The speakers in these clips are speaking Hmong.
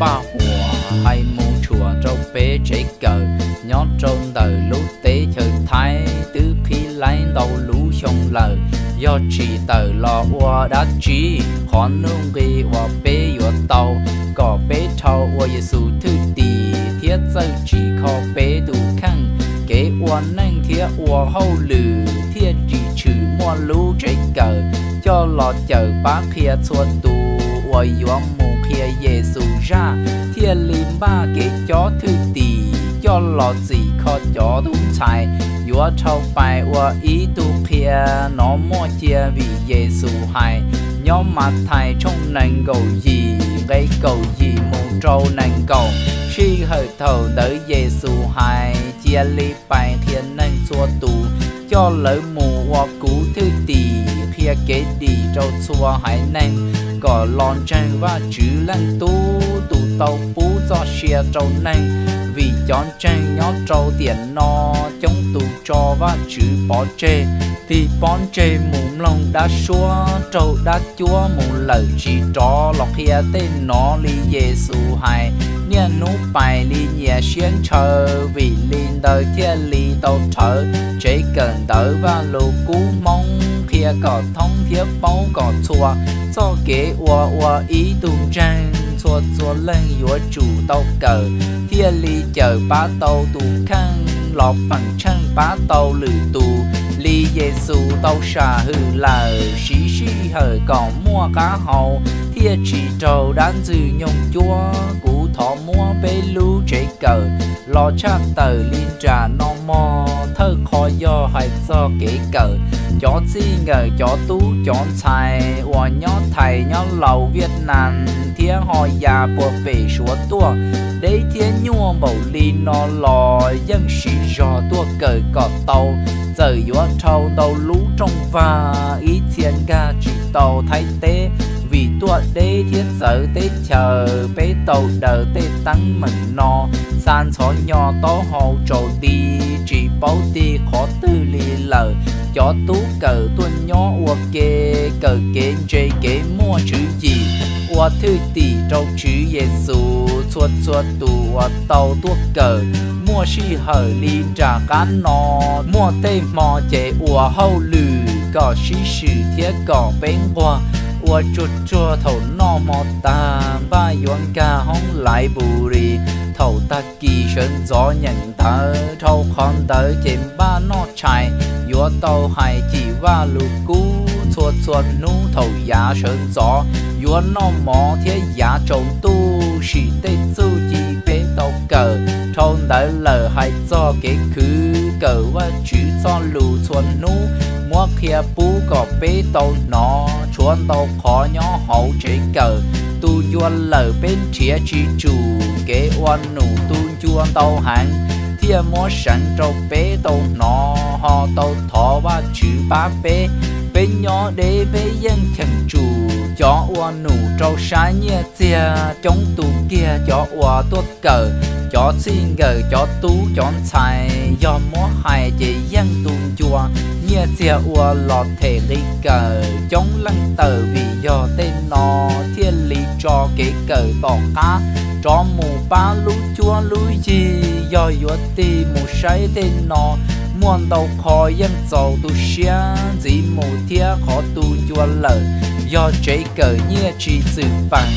Paj huam hais mus tshuam rau peb tsev kawm nyob rau ntawm lub teb chaws Thaib twb qhib laib ntau lub xyoo lawm. Yog tsis tawm los ua dab tsi, qhov nuj nqis uas peb yuav tau kom peb dhau ua Yexus thwj tim thiab txawj tsis kho peb tus kheej. Kev ua neej thiab ua hauj lwm thiaj ris tshwm muaj lub tsev kawm coj los cawm pab qhia txhua tus uas yuav mus qhia Yexus zaj, thiaj li npaj kev cob thwj tim coj los txhim kho cov tub ntxhais yuav dhau pais ua ib tug qhia. Nov muaj cia vim Yexus hais nyob Mathais tshooj nees nkaum yim nqe kaum yim mus rau nees nkaum. Sij hawm thaum ntawd Yexus hais cia li pais qhia neeg txhua tus, coj lawv mus ua kuv thwj tim qhia kev dim rau txhua haiv neeg kom los ntseeg Vajtswv Leej Tub tus tau pub txoj sia rau neeg. Vim cov ntseeg nyob rau tiam no coob tus tso Vajtswv pov tseg, tig pob ntseg mus mloog dab suab, raug dab cuab mus lawm tsis rov los qhia tej nov li Yexus hais. Niaj hnub pais li nyias siab ntshaw, vim li ntawd thiaj li tau rhawv tsev kawm ntawv Vajluskub Hmoob qhia kom thoob thiab paub kom txhua txoj kev ua ua ib tug ntseeg. Txhua txhua leej yuav tsum tau kawm thiaj li cawm pab tau tus kheej los feem tsheej pab tau lwm tus li Yexus tau sam hwm lawm. Siv sij hawm kom muaj qab hau thiaj tsis raug dab ntxwg nyoog cuab. Kuv thov muab peb lub tsev kawm los tshaj tawm li nram no mog. Thawj qhov yog hais txog kev kawm. Cov txij nkawm, cov tub cov ntxhais uas nyob Thaib nyob laus Viaj Nam thiab ho ya puag pem Suav tuaj, deb thiab nyuaj npaum li no los yeej siv zog tuaj kawm kom tau. Txawm yuav dhau ntau lub rooj vag, ib txhia nkag tsis tau Thaib teb, vim tuaj deb thiab txawv teb chaws. Peb tau daws tej teeb meem no xa ntxhov nyo taub hau tsaus nti, tsis paub tig qhov twg li lawm. Cov tub kawm tuaj nyob ua ke, kawm kev ntse kev muaj tswv yim, ua thwj tim rau Tswv Yexus. Txhua txhua tus uas tau tuaj kawm, muaj sij hawm li nram qab no, muaj tej hmo ces ua hauj lwm kom sib swm thiab kom peb nquag. Ua tsuag tsuag thaum noj hmo tag, npaj yuav nkag hoob lais npus lis. Thaum tag kis sawv ntxov nyeem ntawv, dhau qhov ntawd ces npaj noj tshais. Yuav tau hais cim Vajluskub txhua txhua hnub thaum yav sawv ntxov, yuav noj mov thiab yav tsaus ntuj sim tej txuj ci peb tau kawm. Dhau ntawd lawm hais txog kev khwv, kawm Vajtswv txoj lus txhua hnub, muab qhia pub kom peb tau hnov. Tshuav ntau qhov nyob hauv tsev kawm, tus ncua lawm peb nrhiav tsis tsum. Kev ua num tu ncua ntau heev, thiaj muab seev rau peb tau hnov, ho tau thov Vajtswv pab peb. Peb nyob deb peb yeej cheem tsum, cov ua num rau sab nyiaj txiag coob tu kiag cov uas tuaj kawm. Cov txij nkawm, cov tub cov ntxhais, yog muab hais ces yeej tu ncua. Nyiaj txiag ua los them nqi kawm, coob leej tawm vim yog tej no thiaj li tso kev kawm tom qab rov mus pab lub cuab lub yig. Yog yuav tig mus saib tej no, muaj ntau qho yeej txaus tu siab ntxiv mus thiab qhov tu ncua lawm. Yog tsev kawm nyiaj tsis txwm peem,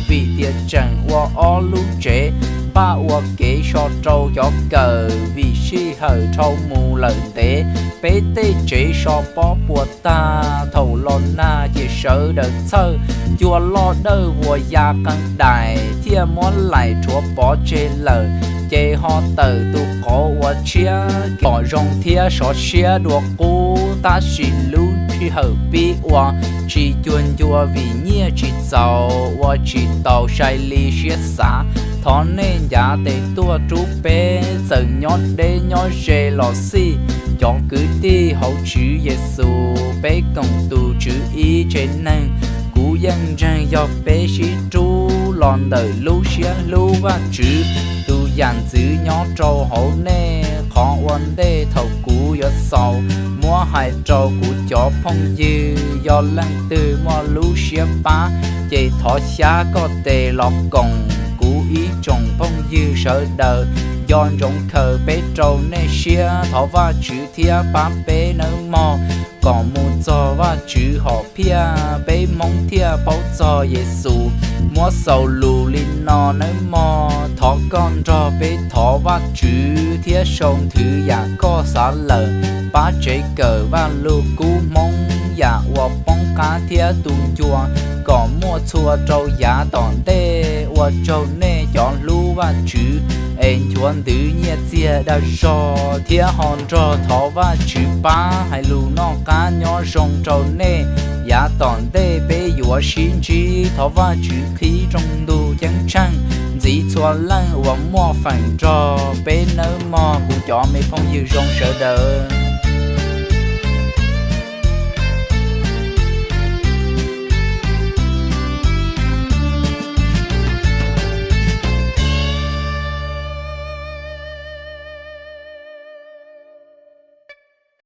vim tias tseem ua ob lub tsev, npaj ua kev so rau cov kawm vim sij hawm dhau mus lawm ntev. Peb tej tsev so pob puas tag, thaum los nag ces sawv daws txhawj, cua loj dawj vuas ya qee daim thiaj muab laim rhuav pov tseg lawm. Ces ho tawm tus qauv ua tshiab, pom zoo thiab sov siab dua qub, tab sis lub sij hawm pib ua tsis cuag ncua vim nyiaj tsis txaus, ua tsis taus sai li siab xav. Thov nej ncav tes tuaj rub peb, txawm nyob deb nyob ze los xij. Cov kwv tij hauv Tswv Yexus, peb koom tus Tswv ib tsev neeg. Kuv yeej ntseeg yog peb sib rub los ntawm lub siab hlub Vajtswv, tus yam ntxwv nyob rau hauv nej. Qhov ua ntej thaum kuv yuav xaus, muab hais rau kuv cov phooj ywg, yog leej twg muaj lub siab pab, ces thov xyab koj tes los koom kuv. Kuv ib tsoom phooj ywg sawv daws, nco ntsoov khaws peb rau nej siab, thov Vajtswv thiab pab peb nawb mog, kom mus txog Vajtswv hom phiaj, peb Hmoob thiaj paub txog Yexus. Muab xaus lus li no nawb mog, thov koj nrog peb thov Vajtswv thiab sau nthwv yam koj xav lawm, pab tsev kawm Vajluskub Hmoob yam uas poob qab thiab tu ncua kom muaj txhua rau yav tom ntej. Ua tsaug nej cov hlub Vajtswv es nchuav ntws nyiaj txiag dag zog thiab ho nrog thov Vajtswv pab hais lus noj qab nyob zoo rau nej yav tom ntej. Peb yuav sib ntsib, thov Vajtswv qhib rooj ntug ceeb tsheej ntxiv txhua leej uas muaj feem nrog peb nawb mog kuv cov me phooj ywg zoo sawv daws.